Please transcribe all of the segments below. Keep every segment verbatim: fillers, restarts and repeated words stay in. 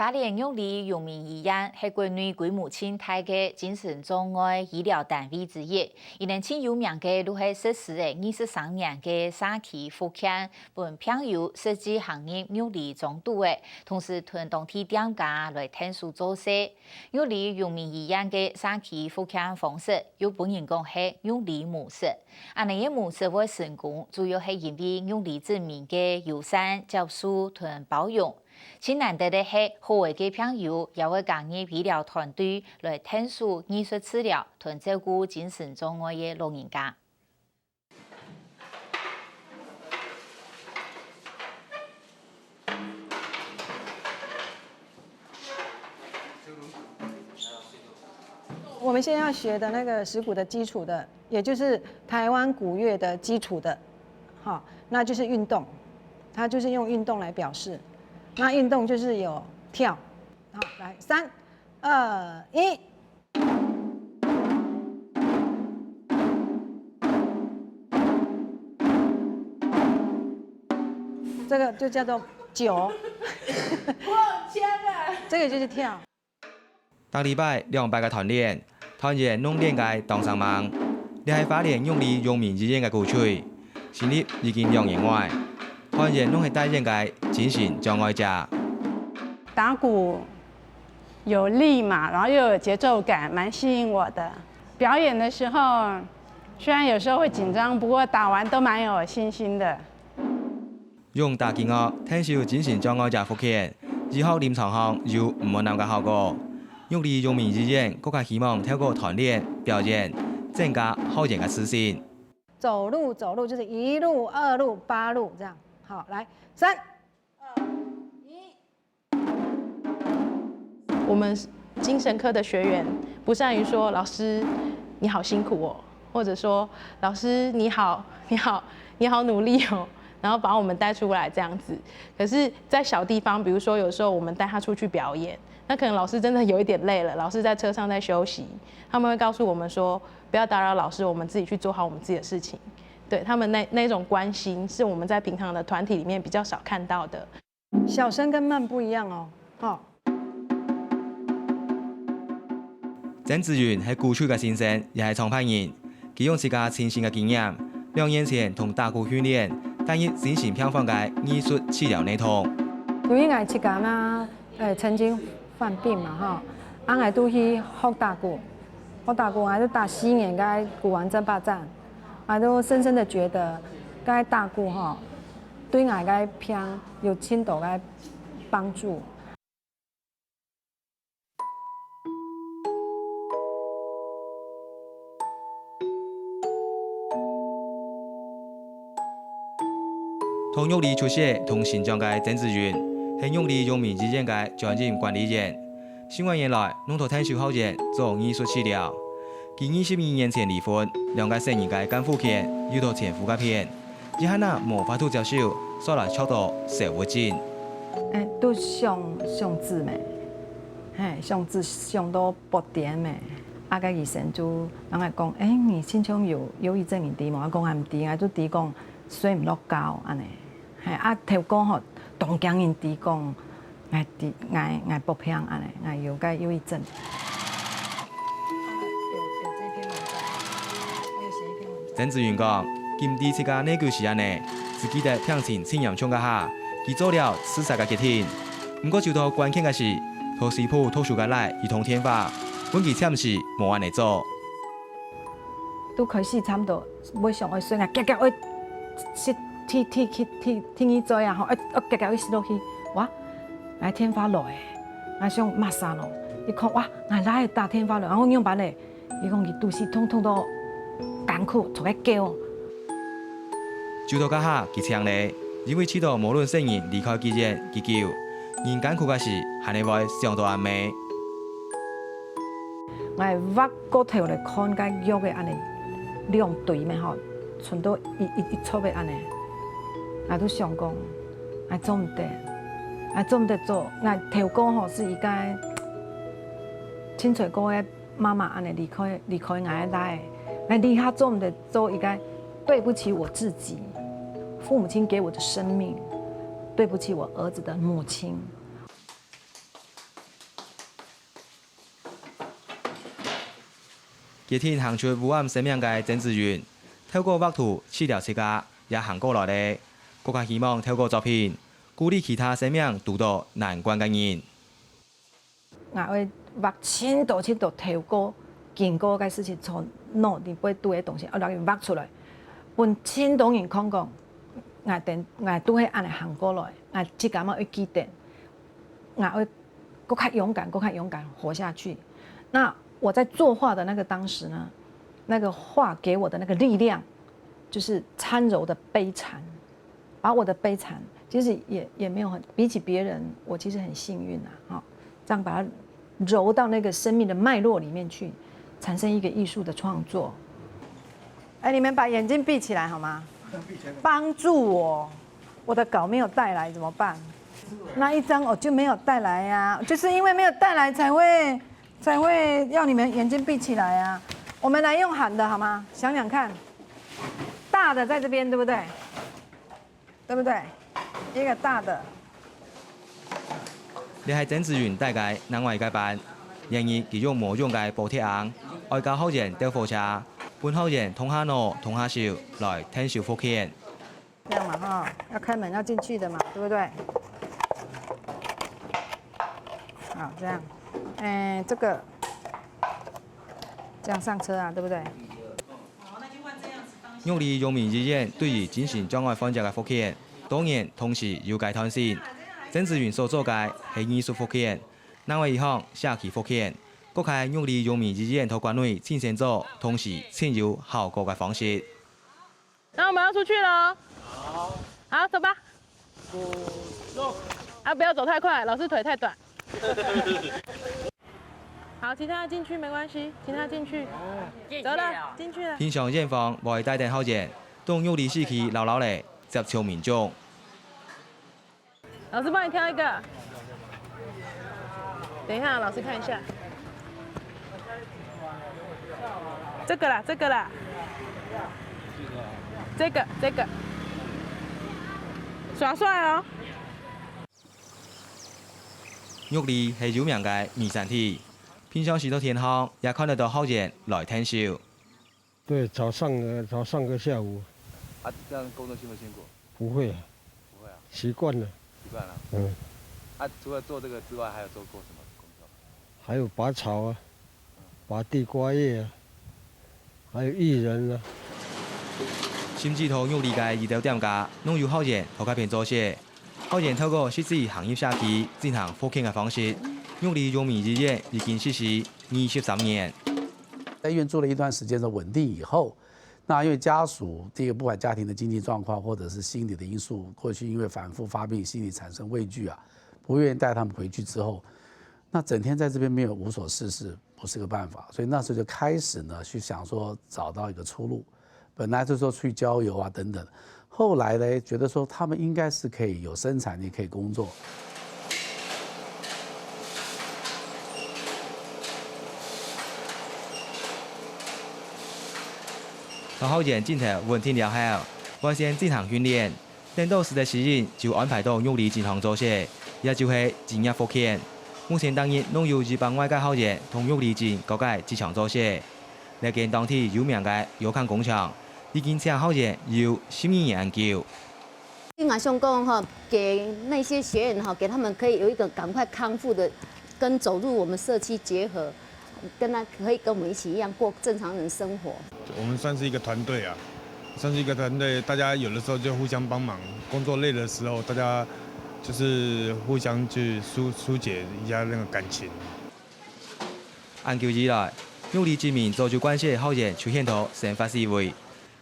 花蓮玉里榮民醫院係國內規模盡大个精神障礙醫療單位之一，佢等盡有名个就係實施了二十三年个社區復健，分病友實際行入玉里莊肚仔，同時同當地店家來𢯭手做事。玉里榮民醫院个社區復健方式，又分人講係玉里模式。恁呢个模式會成功，主要係因為玉里鎮民个友善、接受同包容。 盡難得个係，好个病友也會加入醫療團隊來𢯭手藝術治療同照顧精神障礙个老人家。我们现在要学的那个石鼓的基础的，也就是台湾古乐的基础的，好，那就是运动，它就是用运动来表示。那运动就是有跳，好，来三二一，这个就叫做九，我好强啊！这个就是跳。 逐禮拜兩擺个團練，團員攏練个當生猛。這係花蓮玉里榮民醫院个鼓吹，成立已經兩年外，團員攏係戴院个精神障礙者。打鼓有力嘛，然后又有节奏感，蛮吸引我的。表演的时候，虽然有时候会紧张，不过打完都蛮有信心的。 用打擊樂𢯭手精神障礙者復健，醫學臨床項有毋會難个效果。玉里榮民醫院更加希望透過團練、表演，增加學員个自信。走路走路就是一路、二路、八路这样。好，来三。我们精神科的学员不善于说“老师，你好辛苦哦”，或者说“老师你好，你好，你好努力哦”，然后把我们带出来这样子。可是，在小地方，比如说有时候我们带他出去表演，那可能老师真的有一点累了，老师在车上在休息，他们会告诉我们说：“不要打扰老师，我们自己去做好我们自己的事情。”对他们那那种关心，是我们在平常的团体里面比较少看到的。 小声跟慢不一样哦，哈。曾子云係鼓吹个先生，也係創辦人。佢用自家親身个經驗，兩年前同打鼓訓練，踏入精神病房个藝術治療系統。因為𠊎自家嘛，呃，曾經犯病嘛，哈，啊，𠊎都去學打鼓，學打鼓，𠊎就打四年个鼓王爭霸戰，𠊎都深深的覺得，該打鼓吼，對𠊎个病有盡多个幫助。 在玉里出世同成長个曾子云，係玉里榮民醫院个專任管理員。十外年來，攏在𢯭手學員做藝術治療。佢二十二年前離婚，兩個細人个監護權又在前夫該片。 一下仔無法度接受，煞來著著愁鬱症。欸，都想想子咩，嘿，想子想到發癲咩。啊，該醫生就同𠊎講，欸，你親像有憂鬱症，你知無？𠊎講𠊎毋知，𠊎就知講睡毋落覺恁呢。嘿，啊，頭過吼，當驚人知講 𠊎知，𠊎𠊎發病恁呢，𠊎有該憂鬱症。曾子云講，佢毋知自家哪久時恁呢，只記得病情盡嚴重該下，佢做了自殺个決定。毋過就到關鍵个時，在西部讀書个倈一通電話，分佢暫時無恁呢做。 都開始差毋多會想愛睡，𠊎遽遽愛去去去去去去去睡啊吼，愛愛遽遽愛翕落去。哇，𠊎電話來欸，𠊎想麼儕咯？一看哇，𠊎倈仔打電話來，然後仰般咧？佢講佢肚屎痛痛到艱苦，在該噭。就到該下佢醒咧，因為試著無論細人離開幾遠幾久，人艱苦个時，還係會想到阿姆。 𠊎越過頭來看該藥个恁呢，兩堆咩吼，伸到一一一撮个恁呢，𠊎都想講，𠊎做毋得，𠊎做毋得做，𠊎頭過吼係一個清水溝个媽媽恁呢離開離開𠊎个倈，𠊎這下做毋得做一個對不起我自己，父母親給我的生命，對不起我兒子的母親。一定行出烏暗生命个曾子雲，透過畫圖治療自家，也行過來咧。更加希望透過作品，鼓勵其他生命堵到難關个人。 𠊎會畫盡多盡多透過經過个事情，從腦裡背肚个東西，啊，來畫出來，分盡多人看講，𠊎等，𠊎都會恁樣行過來，𠊎自家嘛會記得，𠊎會更加勇敢，更加勇敢活下去。那我在作畫的那個當時呢，那個畫給我的那個力量，就是姍柔的悲慘。 把我的悲慘，其實也，也沒有很，比起別人，我其實很幸運啊，哈，這樣把它揉到那個生命的脈絡裡面去，產生一個藝術的創作。哎，你們把眼睛閉起來好嗎？幫助我，我的稿沒有帶來怎麼辦？那一張我就沒有帶來呀，就是因為沒有帶來才會，才會要你們眼睛閉起來啊。我們來用喊的好嗎？想想看，大的在這邊，對不對？ 對不對？一個大的。這係曾子雲帶个另外一個班，然而佢用無用个補貼饅，愛教學員鬥火車，分學員動下腦、動下手來𢯭手復健。這樣嘛哈，要開門要進去的嘛，對不對？好，這樣，哎，這個，這樣上車啊，對不對？ 玉里榮民醫院對於精神障礙患者个復健，當然同時有階段性。曾子雲所做个係藝術復健，另外一項社區復健，各个玉里榮民醫院托管內親身做，同時盡有效果个方式。那我們要出去了。好，走吧。啊，不要走太快，老師腿太短。 好，其他進去沒關係，其他進去。走了，進去了。平常院方會帶等學員，到玉里市區尞尞咧，接觸民眾。老師幫你挑一個。等一下，老師看一下。這個啦，這個啦。這個，這個。耍帥哦。 玉里係有名个米產地，平常時到天光也看得到學員來𢯭手。對，早上呃，早上跟下午。啊，這樣工作辛不辛苦？不會啊，不會啊，習慣了。習慣了。嗯。啊，除了做這個之外，還有做過什麼工作？還有拔草啊，拔地瓜葉啊，還有育人啊。甚至到玉里个一兜店家，攏有學員在該片做事。學員透過實際行入社區，進行復健个方式，玉里榮民醫院已經實施二十三年。在醫院住了一段時間的穩定以後，那因為家屬第一個不管家庭的經濟狀況，或者是心理的因素，過去因為反覆發病，心理產生畏懼啊，不願意帶他們回去之後，那整天在這邊沒有無所事事，不是個辦法。所以那時候就開始呢，去想說找到一個出路。本來就說去郊遊啊等等，後來呢，覺得說他們應該是可以有生產力，可以工作。當學員進頭穩定了後，會先進行訓練，等到時節適應就安排到玉里進行做事，也就係職業復健。目前逐日攏有一百外个學員同玉里進各个職場做事。 這間當地有名个藥廠工廠，已經請學員有十二年恁久。我想講吼，給那些學員吼，給他們可以有一個趕快康復的，跟走入我們社區結合，跟他可以跟我們一起一樣過正常人生活。我們算是一個團隊啊，算是一個團隊，大家有的時候就互相幫忙，工作累的時候，大家就是互相去疏疏解一下那個感情。 恁久以來，玉里居民早就慣勢學員出現在生活四圍，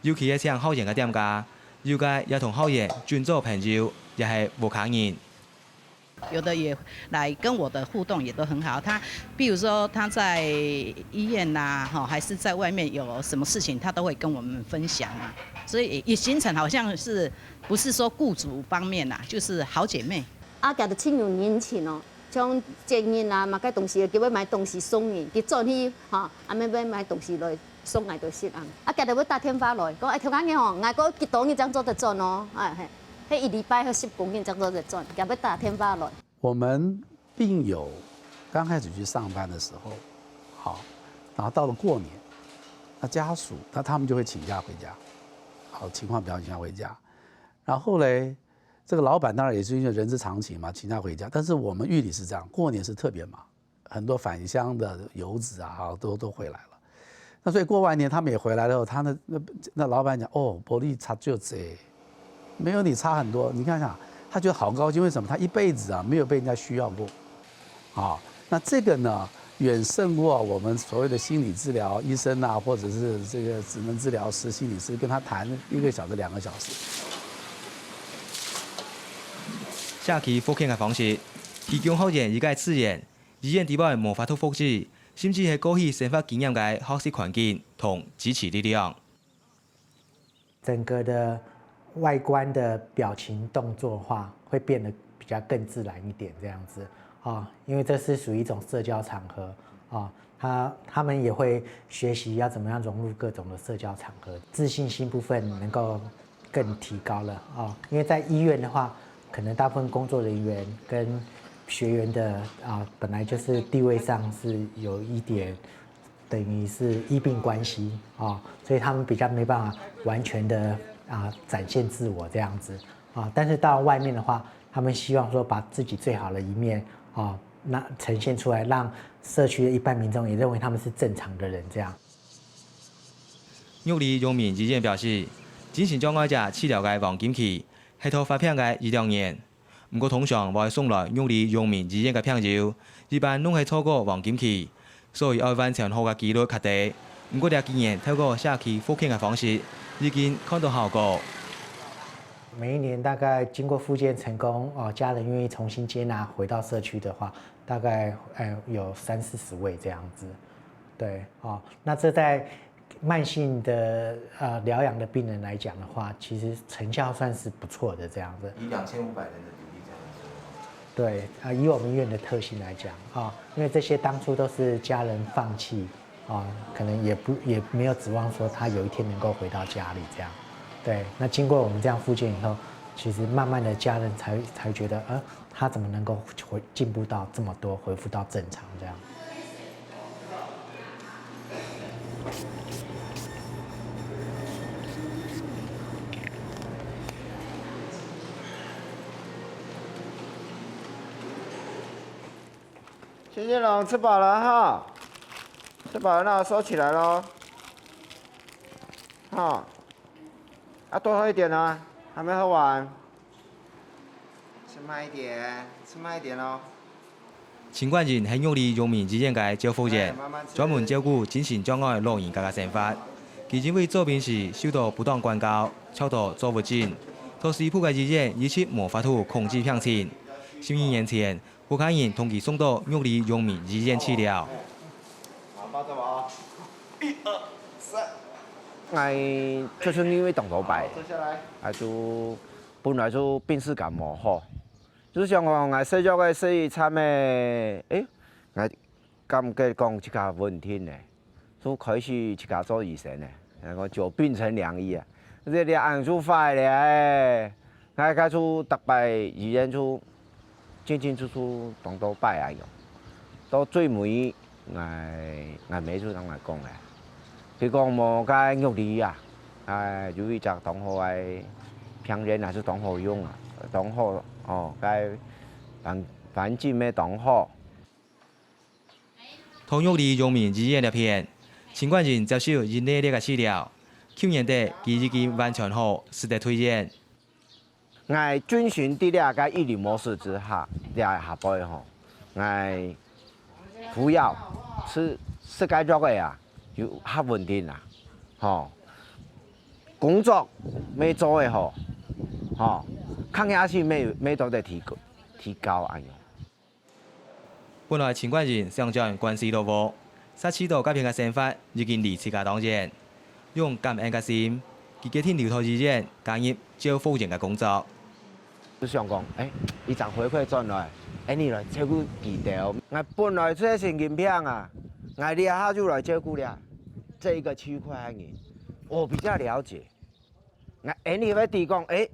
尤其係請學員个店家，有个也同學員準做朋友，也係屋下人。有的也來跟我的互動也都很好。他，比如說他在醫院呐，哈，還是在外面有什麼事情，他都會跟我們分享啊。所以也形成好像是不是說雇主方面呐，就是好姐妹。啊，佢兜盡有人情哦，像節日啊，麼个東西，佢會買東西送人，佢轉去，哈，啊，乜會買東西來送𠊎兜食啊。啊，佢兜會打電話來，講，哎，頭家你吼，𠊎過幾多日正做得轉哦，哎嘿，該一禮拜或十工日正做得轉，佢會打電話來。我們病友剛開始去上班的時候，好，然後到了過年，那家属，那他们就会请假回家，好，情况比较请假回家。然后嘞，这个老板当然也是因为人之常情嘛，请假回家。但是我们玉里是这样，过年是特别忙，很多返乡的游子啊，都都回来了。那所以过完年他们也回来了，他那那那老板讲，哦，薄利差就这，没有你差很多。你看看，他觉得好高兴，为什么？他一辈子啊没有被人家需要过。啊，那这个呢，远胜过我们所谓的心理治疗医生啊，或者是这个职能治疗师、心理师，跟他谈一个小时、两个小时。社区復健个方式，提供學員一个资源，醫院底背無法度複製，甚至係過去生活經驗个學習環境同支持力量。整个的外观的表情动作化会变得比较更自然一点，这样子啊，因为这是属于一种社交场合啊，他他们也会学习要怎么样融入各种的社交场合，自信心部分能够更提高了啊，因为在医院的话，可能大部分工作人员跟学员的啊，本来就是地位上是有一点。等于是医病关系啊，所以他们比较没办法完全的啊展现自我这样子啊。但是到外面的话，他们希望说把自己最好的一面啊，那呈现出来，让社区的一般民众也认为他们是正常的人这样。玉里榮民醫院表示，精神障礙者治療个黃金期係到發病个一兩年。 毋過通常會送來玉里榮民醫院个病友，一般攏係錯過黃金期，所以愛完全好个機率較低。毋過這幾年透過社區復健个方式，已經看到效果。每一年大概经过复健成功，哦，家人愿意重新接纳回到社区的话，大概呃有三四十位这样子。对，哦，那这在慢性的呃疗养的病人来讲的话，其实成效算是不错的这样子。以两千五百人的比例这样子。对啊，以我们医院的特性来讲啊，因为这些当初都是家人放弃啊，可能也不也没有指望说他有一天能够回到家里这样。对，那经过我们这样复健以后，其实慢慢的家人才才觉得，呃，他怎么能够回进步到这么多，恢复到正常这样。谢谢龙，吃饱了哈，吃饱了那我收起来喽。哈，啊，多喝一点啊，还没喝完。吃慢一点，吃慢一点哦。陳冠仁係玉里榮民醫院个照護員，專門照顧精神障礙老人家个生活。佢因為做兵時受到不當管教，吵到做毋正，到西部个醫院一直無法度控制病情。十二年前，屋下人同佢送到玉里榮民醫院治療。好，抱着我啊。一二三。 𠊎出生因為當多擺，啊就本來就病識感無好，就想講𠊎細隻个細姨慘个，誒，𠊎感覺講自家穩定咧，就開始自家做醫生咧，然後久病成良醫啊，這這恁就壞咧，𠊎該就逐擺醫院就 進進出出當多擺啊樣。到最尾，𠊎𠊎姆就同𠊎講咧，佢講無該玉里啊，哎，有一隻當好个病院，還係當好用啊，當好哦，該環環境乜當好。到玉里榮民醫院這片，陳冠仁接受一系列个治療，舊年底佢已經完全好，使得退院。 𠊎遵循在這个醫療模式之下，這下背吼，𠊎服藥食食个藥个啊，有較穩定啊，吼。工作乜做个好，吼，抗壓性乜乜做得提高提高恁樣。 本來陳冠仁想轉關西老屋，煞試著該片个生活已經離自家當遠。用感恩个心，佢決定留在醫院加入照護員个工作。就想講，誒，一隻回饋轉來，誒，你來照顧佢兜。𠊎本來就係神經病啊，𠊎這下就來照顧了這一個區塊个人，我比較了解。 𠊎恁樣會知講，誒，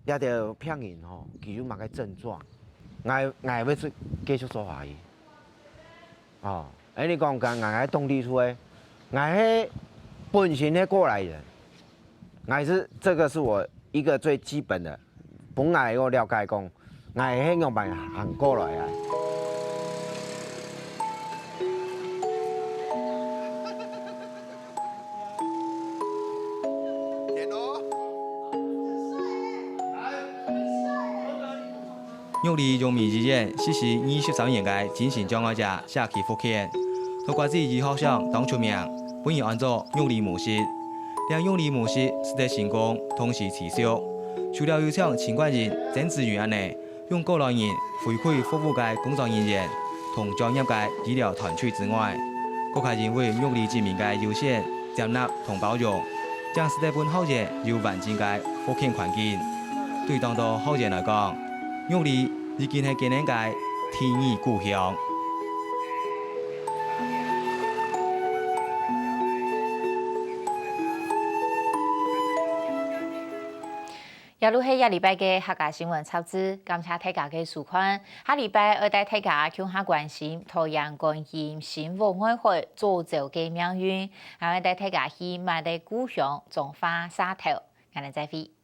這兜病人吼，佢有麼个症狀，𠊎𠊎會繼續做下去。哦，恁樣講，𠊎𠊎个動力就會，𠊎係本身係過來人，𠊎是，這個是我一個最基本的，分𠊎个了解講，𠊎係仰般行過來啊。 玉里榮民醫院實施二十三年个精神障礙者社區復健，在國際醫學上當出名，分人安做玉里模式。這玉里模式使得成功，同時持續。除了有像陳冠仁、曾子瑜恁呢，用過來人回饋服務个工作人員同專業个醫療團隊之外，更加因為玉里居民个友善、接納同包容，正使得分校園有完整个復健環境。對當多校園來講，玉里已經係佢等个第二故鄉。 這就係這禮拜个客家新聞雜誌，感謝大家个收看。下禮拜愛帶大家共下關心桃園觀音、新屋外海、左洲个命運，還愛帶大家去麼个故鄉彰化社頭。𠊎等再會。